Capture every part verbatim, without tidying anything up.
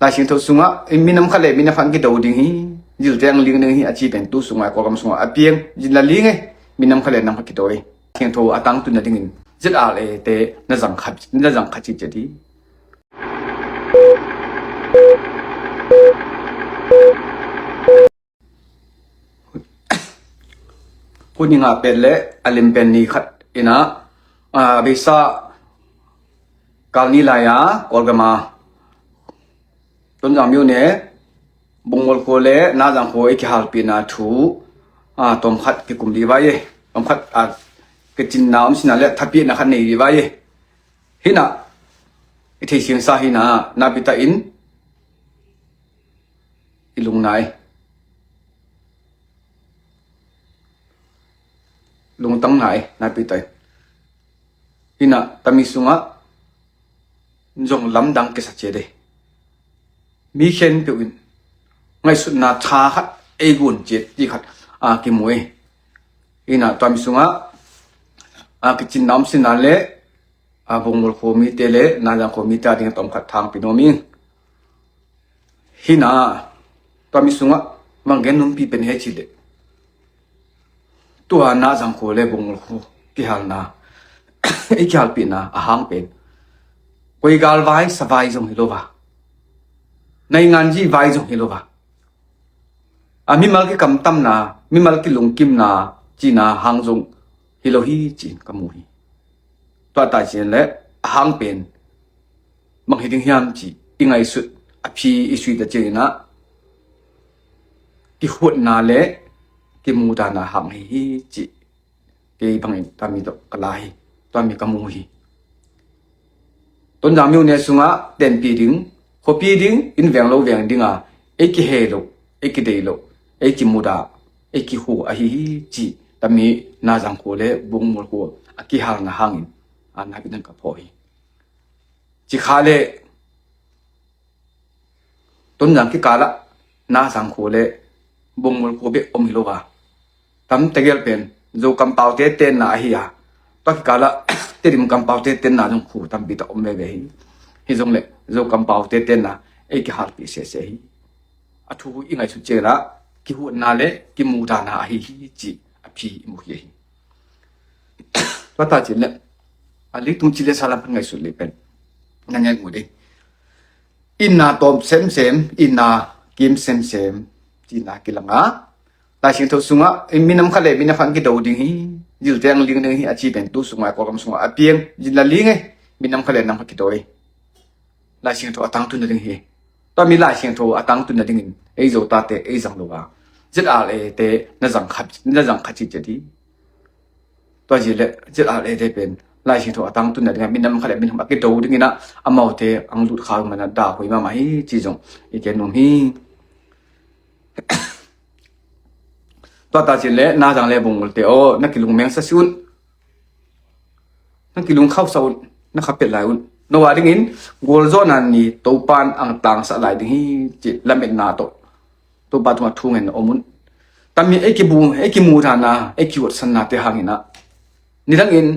Lai Siangtho sungah minam khat le minam khat kido ding hi, zilte ang ling ding hi a ci pen tu sungah Kawlgam sungah a piang zin la ling e, minam khat le nam khat kido e. Siangtho a tangtun nadingin Z R A te na zang khat, na zang khat ci ci di. Hun i ngah pet le a lim pen ni khat ina, a, a beisa kal ni lai-a Kawlgam a Tonzang myone Bungmual khua le Nazang khua i kihalpihna thu, a, tawm khat kikum dih vai e. Tawm khat, a, kicinna om sina le thapihna khat nei dih vai e. Hina i thei siangsa hina, na pita in i lungna e, lungtangna e, na pita in. Hina tami sungah zong lamdang kisa cia de. Mi khempeuh in ngaihsutna tha khat ei gun ciat ti khat, a, kimu e. Hina tami sungah, a, kicinna om sina le, a, Bungmual khua mite le Nazang khua mite a ding a tawm khat thang pi nuam ing. Hina tami sungah manggen numpi pen he ci le, tua Nazang khua le Bungmual khua kihalna, i kihalpihna a hang pen koi galvai savai zong hi lo va, nainganzi vai zong hi lo va, a, mimal kikamtamna, mimal kilungkimna cina hang zong hi lo hi cin ka mu hi. Tua ta cin le a hang pen bang hi ding hiam ci i ngaihsut a phi i sui ta cin ina, kihuatna le kimudana hang hi hi ci. Kei bangin tami tawh ka la hi, tami ka mu hi. Tonzang myone sungah tenpi ding, khuapi ding, in veng lo veng dinga ei kihe lo, ei kidei lo, ei kimuda, ei kihu ahi hi ci tami Nazang khua le Bungmual khua a kihalna hangin, a, na pita in ka phawh hi. Cikha le Tonzang kikalah Nazang khua le Bungmual khua bek om hi lo va, tam tegel pen Zo kampaute tenna ahi a, tua kikalah Tedim kampaute tenna zong khu tampi ta om veve hi. Hi zong le Zo kampaute tenna ei kihalpih sese hi. A thu i ngaihsut ciangin ah kihuatna le kimudana ahi hi ci a phi i mu hi hi. Tua ta cin le a leitung ci le sa lam phan ngaihsut le pen na ngen mu dei. Itna tawm semsem, itna kim semsem cina kilanga. Lai Siangtho sungah minam khat le minam khat kido ding hi, zilte ang ling ding hi a ci pen tu sungah Kawlgam sungah a piang zin la ling e, minam khat le nam khat kido e. Lai Siangtho a tangtun nading hi. Tua mi Lai Siangtho a tangtun nadingin ei Zo tate ei zang lo a, Z R A te na zang khat, na zang khat ci ci di. Tua ci le Z R A te pen Lai Siangtho a tangtun nadinga minam khat le minam a kido dingina amaute ang lut kha mana da hui mama hi ci zong i gen nuam hi. Tua ta cin le Nazang le Bungmual te aw, na kilung mengsa si un, na kilung khausa un, na kha pet lai un. No a dingin gualzawhna ni Topan ang tangsa lai ding hi ci lametna tawh Topa tungah thu ngen na om un. Tami ei kibu, ei kimudana, ei kihuatsanna te hangina nidangin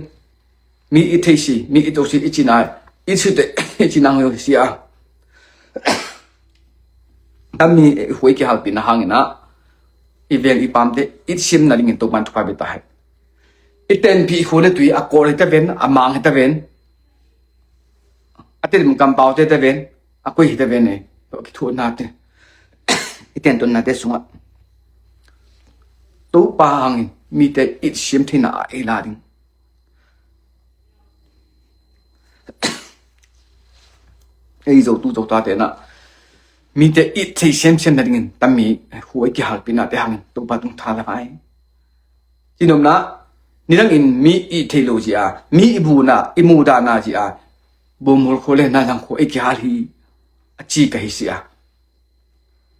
mi i thei si, mi i to si, i cina, i cite, i cina ngoi si a, tami ei huai kihalpihna hangina i veng i pamte i siamna dingin Topan thupha bia ta hai. I tenpih i khua le tui a Kawl hi ta ven, a Mang hi ta ven, a Tedim kampaute ta ven, a koi hi ta ven e, tua kithuahna te, i tentonnate sungah Topa hangin mite i siam theihna a ei la ding. Ei Zo tu Zo ta tena mite i thei semsem nadingin tami huai kihalpihna te hangin Topa tung tha la vai. Ci nopna, nidangin mi i thei lo zia, mi i buna, i mudana zia, Bungmual khua le Nazang khua ei kihal hi a ci ka hi si a.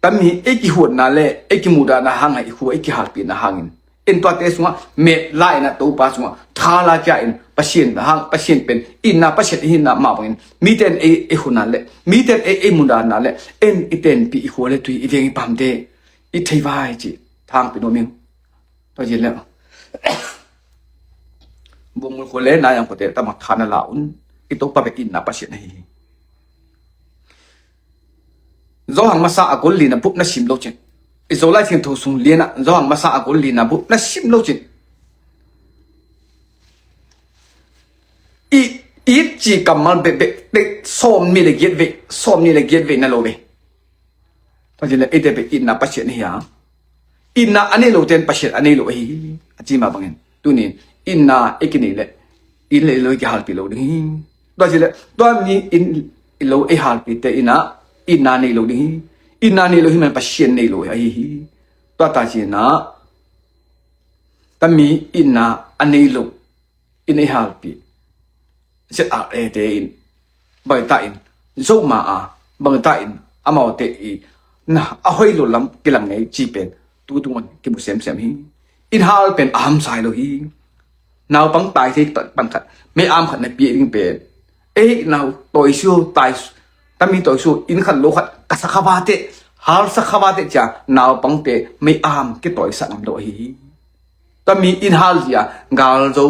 Tami ei kihuatna le ei kimudana hanga i khua ei kihalpihna hangin en tuate sungah met la ina Topa sungah tha la kia in Pasian hang, Pasian pen inna Pasian i hinna mah bangin miten ei, ei huna le miten ei, ei mudana le en i tenpih i khua le tui i veng i pamte i thei vai ci thangpi nuam ing. Tua zin le Bungmual khua le Nazang khuate tamak tha na la un. I Topa pen inna Pasian ahi hi. Johan masa a gol lina bup na sim lo cin. I Zolai Siangtho sung lianah Johan masa a gol lina bup na sim lo cin. I it ci kammal bekbek te sawm nih le giat vei, sawm nih le giat vei na lo ve. Tua ci le eite pe itna Pasian hi a, itna a nei lo ten Pasian a nei lo ahi hi. A ci mah bangin tunin itna ei kinei le in le lo ei kihalpi lo ding hi. Tua ci le tua mi in lo ei halpi te itna, itna nei lo ding hi. Itna nei lo hi man Pasian nei lo ahi hi. Tua ta ci na tami itna a nei lo in ei halpi. Zet a ete in bangta in zoma a bangta in amaute i na a hoi lo lam kilang ngei ci pen tu tungon kimu semsem hi. In hal pen a hamsai lo hi. Naupang tai thei pangkhat mei am khat na pi ding pen ei nau toisu tai tami toisu in khat lo khat ka sakhavate hal sakhavate cia naupangte mei am kitoisak ngam lo ahi hi. Tami in hal zia galzo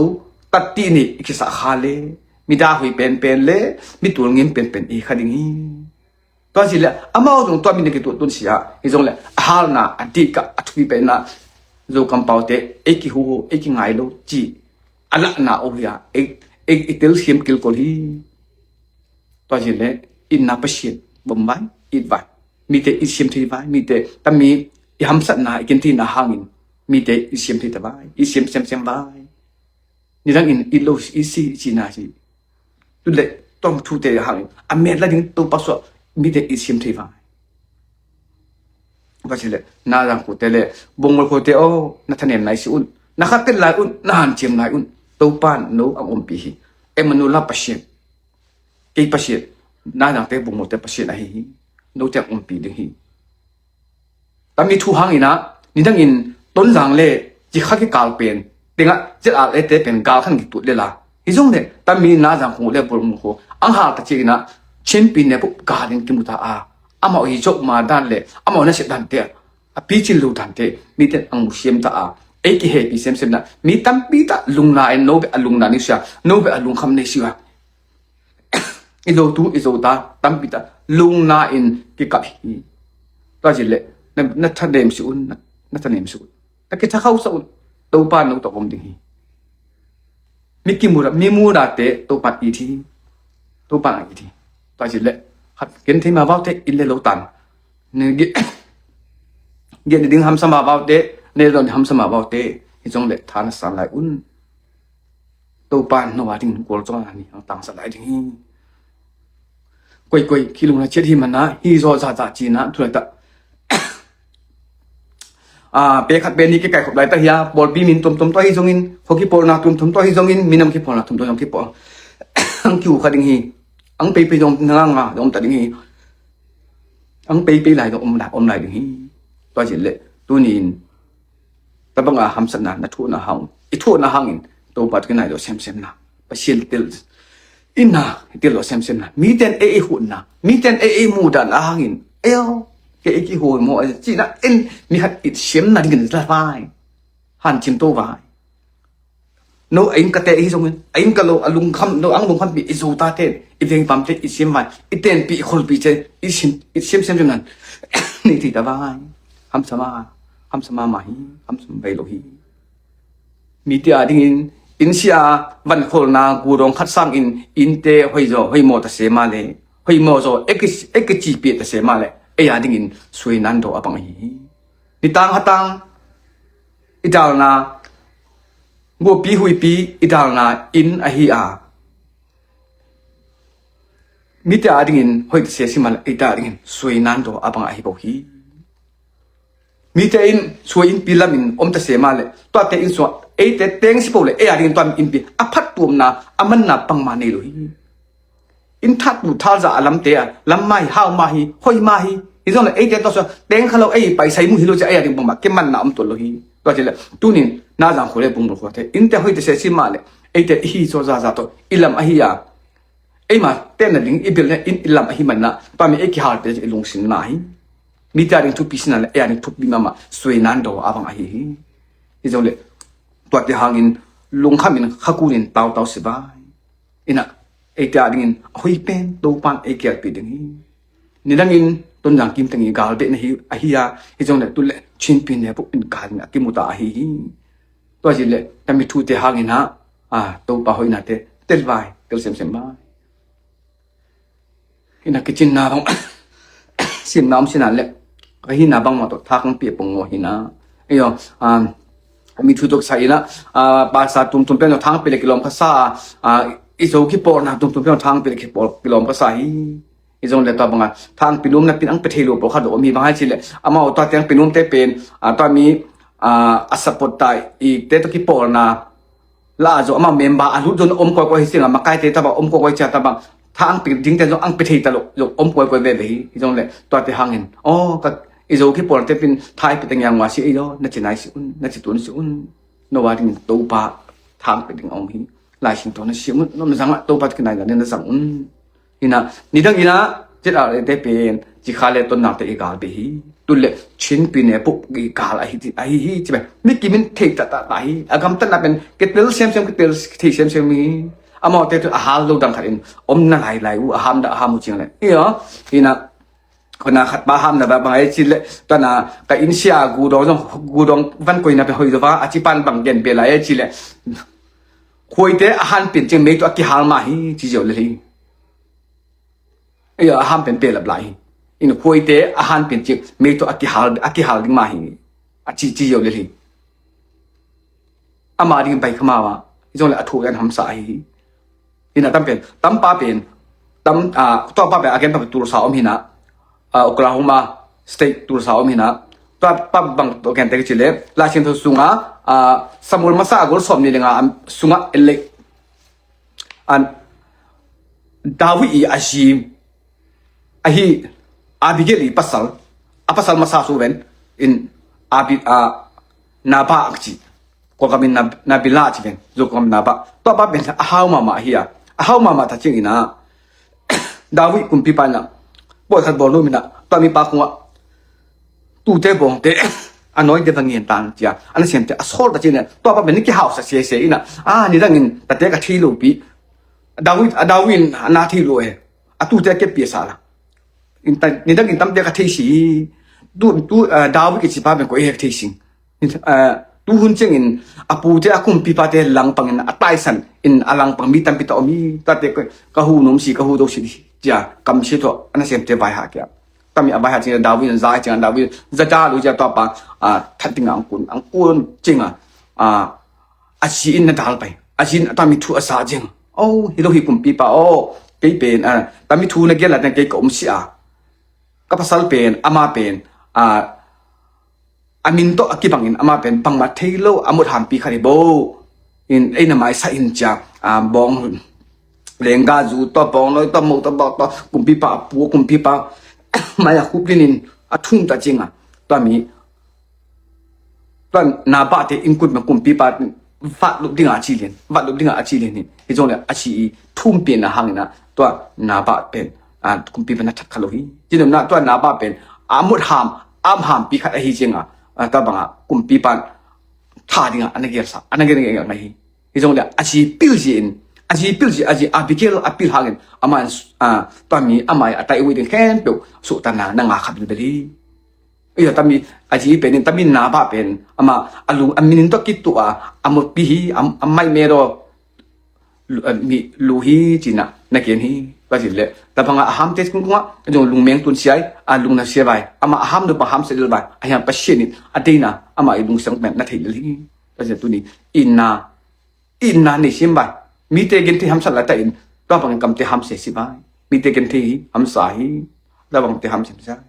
tatti ni i kisa kha le mi da hui penpen le mi tulngin penpen i kha ding hi. Tua si le amau zong tua mi na kituh tun sia hi zong le a halna a dika a thupi penna zo kampaute ei kihu ei kingai lo ci a lahna oh hia ei i tel siam kilkol hi. Tua si le itna Pasian bom vai it vai mite i siam thei vai mite tami i hamsatna i ken theina hangin mite i siam thei ta vai i siam siam siam vai. Nidangin it lo i si i cina si tu le tong thute hangin a met la ding to pasua mite i siam thei vai. Tua si le na dang khute le bongol khute o na thanem nai si un na khatel lai un na hanciam lai un Topan no ang ompi hi. Emmanuel Pasian kei Pasian na dangte bongol te Pasian ahi hi. No te ang ompi ding hi. Tami thu hangina nidangin tonzang le cikha kikal pen tengah zet al ete pen gal khan kitut lela hi zong le tami na zang khu le bol mu khu ang hal ta cikina champion ne pup galin kimuta a amau hi zok ma dan le amau na set dante a picin lo dante miten ang mu siam ta a ei kihepi semsem na mi tampi ta lungna en no be a lungna ni sia no be a lungkham nei sia. I zo tu i zo ta tampi ta lungna in kikap hi. Tua zin le na thanem si un na thanem si un na kitha khausa un Topa no tawh om ding hi. Mi kimura mi mura te Topa it hi. Topa it hi. Tua zin le khat ken thei ma vau te in le lo tan. Gen ding hamsa ma vau te ne lo hamsa ma vau te hi zong le tha na san lai un. Topan no a ding kual zong a ni ang tangsa lai ding hi. Koi koi kilung na chet hi mana hi zo za za ci na thu lai ta. A pe khat pe ni ke kai khop lai ta hia bol bi min tum tum to hi zongin ho ki pol na tum tum to hi zongin minam ki pol na tum to zong ki pol. Ang kiu kha ding hi. Ang pei pei zong na nga zong ta ding hi. Ang pei pei lai zong om lai om lai ding hi. Tua zin le tunin tabanga hamsatna na thuhna hang i thuhna hangin Topa tu kinai lo semsem na Pasian tel inna tel lo semsem na miten e i hutna miten e i mudan a hangin eo ke i kihoi mo cina en mi khat it siam na dingin la vai han chim to vai. No a in ka te hi zongin a in ka lo a lungkham no ang lungkham pi i zo ta ten i veng pam te i siam vai i ten pi i khol pi te i sim i siam siam nan nei thei ta vai. Hamsama hamsama ma hi hamsam vai lo hi. Mite a dingin in sia van kholna gurong khat sangin inte hoi zo hoi mo ta se ma le hoi mo zo ek ek ci pi ta se ma le ei a dingin sui nan do a bang hi. Nitang hatang i dalna guapi huipi i dalna in ahi a mite a dingin hoih ta se si ma le ei ta a dingin sui nan do a bang ahi bo hi. Mite in sui in pi lamin om ta se ma le tuate in sua eite teng si bo le ei a dingin tuam in pi a phat tuamna a manna pang ma nei lo hi. In that tu thal za a lamte a lam ma hi hau ma hi hoi ma hi hi zong le eite to sua teng kha lo ei paisai mu hi lo cia ei a ding bangmah ke manna om tuan lo hi. Tua ci le tunin na zang khu le bung bul khu te in te hoi te se si ma le eite i hi so za za to i lam ahi a ei ma ten na ding i bil ne in i lam ahi manna pa mi ei kihal te i lungsim na hi. Mite a ding thupi sina le ei a ding thupi mama sui nan do a bang ahi hi. Hi zong le tuate hangin lungkhamin khakunin tautau si vai. Ina eite a dingin a hui pen Topan ei kialpi ding hi. Nidangin Tonzang Kim teng i gal beh na hi, ahi a, hi zong le tu le Chin Pyine Puk in gal in a kimu ta ahi hi. Tua ci le tami thute hangin ah, a, Topa hoihnate telvai, tel semsem mai. Hi na kicinna bang simna om sina le ka hina bangmah tawh thak ang pia pong ngaw hi na. Iyo, um, mi thu tuk sa ina, a, pasa tumtum pen thang pia le kilawm ka sa, a, i zo kipawlna tumtum pen thang pia le kipawlna kilawm ka sa hi. I zong le tua banga thang pi nuam na pin ang pe thei lo pawh kha do om hi bang hai ci le amau tua tiang pi nuam te pen, a, tua mi, a, a support ta i te tawh kipawlna la a zo amau member a lut zon om kawikawi hi sing a makai te tabang om kawikawi cia tabang thang pi ding te zong ang pe thei ta lo zong om kawikawi veve hi. I zong le tua te hangin aw ka i zo kipawlna te pin thai pi teng yang wa si i lo na ci nai si un na ci tun si un. No wa ding Topa thang pi ding om hi. Lai Siangtho na sim un, na zang a Topa kinai na zang un. Hi na, nidang ina, zet a te pen ci kha le ton nang te i gal be hi. Tu le Chin Pyine Puk i gal ahi hi ci be. Mi kimin thei ta ta ta hi. A gam tan na pen kitel sem sem kitel thei sem sem hi. Amau te tu a hal lo dang khat in om na lai lai u a ham da a ham u cing le. Iyo, hi na, kona khat pa ham na ba bang ai ci le, tana ka in sia gu dong zong, gu dong van koi na pe hoi zo va, a ci pan bang gen be lai ai ci le. Khuaite a han pian cing mei tu a kihal mah hi ci ziau le hi. Iyo, a han pian pe lap lai hi. In khuaite a han pian cing mei tu a kihal, a kihal ding mah hi. A ci, ci ziau le hi. Ama ding bai kha ma wa. Hi zong le a thu an hamsa hi. Hi na tam pen, tam pa pen, tam, a, tua pa pen a gen pa pen Tulsa om hi na. A, Oklahoma State Tulsa om hi na. Tua pa bang to gen te ki ci le, Lai Siangtho sunga, a, Samuel masa a gol sawm ni le nga, am, sunga elek. An David i a zi ahi Abigail i pasal, a pasal masa su ven in Abi, a, Nabal ci. Kua kamin Nab-, Nabila ci ven. Zo kua kamin Nabal. Tua pa pen a hau mama ahi a. A hau mama ta cing ina. David kumpipa ina. Bawi khat bawl nu mina. Tua mi pa kunga. Tute bawngte a nawite va ngen tang cia a nasemte a sawl ta cin tua pa pen ni kihausa sese ina a nidangin tate ka thei lopi. David, a David in a na thei lo e. A tute a kepia sa la. Nidangin tamte ka thei si. Tu, tu, a, David kici pa pen ko i hek thei sing. A, tu hun ciangin a pute a kumpipate langpangin a taisan in a langpang mi tampi ta om hi. Tate ka, ka hu nom si, ka hu do si cia kam si tho a nasemte vai ha kia. Tami a vai ha cing David in za cing David za da lu cia tua pa, a, that ding ang kun, ang kun cing a, a, a si in na dal pai. A si in a tami thu a sa cing. Oh, hi lo hi kumpipa, oh, kei pen, a, tami thu na gel la teng kei ka om si a. Ka pasal pen, ama pen, a, a min tawh a kibangin ama pen bangmah thei lo a mut hampi khat hi bo. In ei na maisa in cia, a, bawng lengga zu tawh bawng noi tawh mo tawh bawk tawh kumpipa a pu kumpipa mai a khup linin a thum ta cinga. Tua mi tua Nabal te in kut ma kumpipa vat lup dinga a ci lian, vat lup dinga a ci lian hi. Hi zong le a ci i thum pen a hangina tua Nabal pen, a, kumpipa na that kha lo hi. Ci nom na tua Nabal pen a mut ham, am hampi khat ahi cinga, a, tua banga kumpipa tha dinga a na gelsa, a na gel ngei ngei hi. Hi zong le a ci pil ci in, a ci pil ci, a ci Abigail a pil hangin ama in, a, tua mi ama i a tai ui ding khempeuh suhtana na nga kha bilbel hi. Iyo, tami a ci pen in, tami Nabal pen ama a lung a minin tawh kitu a, a mutpi hi, a, a mai me daw lu, a, mi lu hi cina na gen hi. Tua cin le tabanga a hamte kungkunga zong lungmeng tun siai, a lungna sia vai, ama a ham nupa ham sia lel vai, a hiam Pasian in a deina ama i lungsiang pen na thei lel hi. Tua cin tuni inna Itna nei sim vai. Mite genthei hamsat la ta in tua bangin kamte hamsia si vai. Mite genthei hi hamsa hi. Tua bangte hamsia si vai.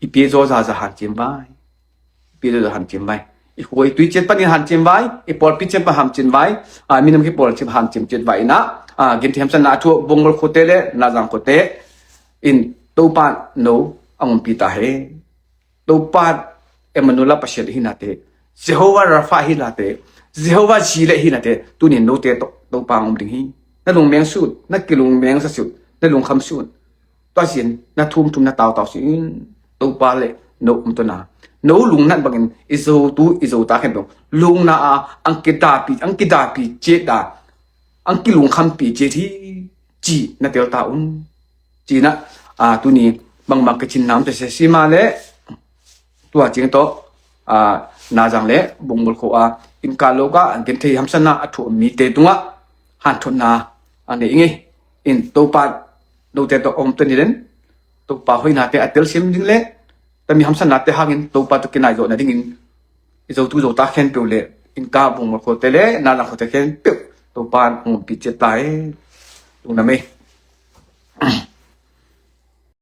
I pia zaw zaza hancim vai. I pia zaw zaza hancim vai. I khuai tui ciat panin hancim vai. I pawlpi ciat pan hancim vai. A, minam ki pawl ciat hancim ciat vai ina. A, genthei hamsatna a thu bongol khote le nazang khote in Topa no a ngumpi ta he. Topa Emmanuel Pasian hi nate, Jehovah Rapha hi nate, Jehovah Jireh hi nate, tunin note tawh Topa hong om ding hi. Na lungmeng sut, na kilungmeng sa sut, na lungkham sut. Tua sin na thumthum na tautau sin Topa le no om tona. No lungnat bangin i zo tu i zo ta khen dong. Lungna a ang kidapi, ang kidapi chet da. Ang kilungkhampi chet hi ci na tel ta un. Cina, a, tuni, bangmah kicin nam te se sima le tua cing tawh, a, Nazang le Bungmul khua a inka lo ka an ken thei hamsatna a thu mite tungah hanthotna a nei ing ei. In Topa note tawh om te ni den, Topa hoinate a telsim ding le tami hamsatnate hangin Topa tawh kinai zawh nadingin i zotu zota khempeuh le inka Bungmul khuate le Nazang khuate khempeuh Topa hong ompih ciat ta e. Lungdam ei.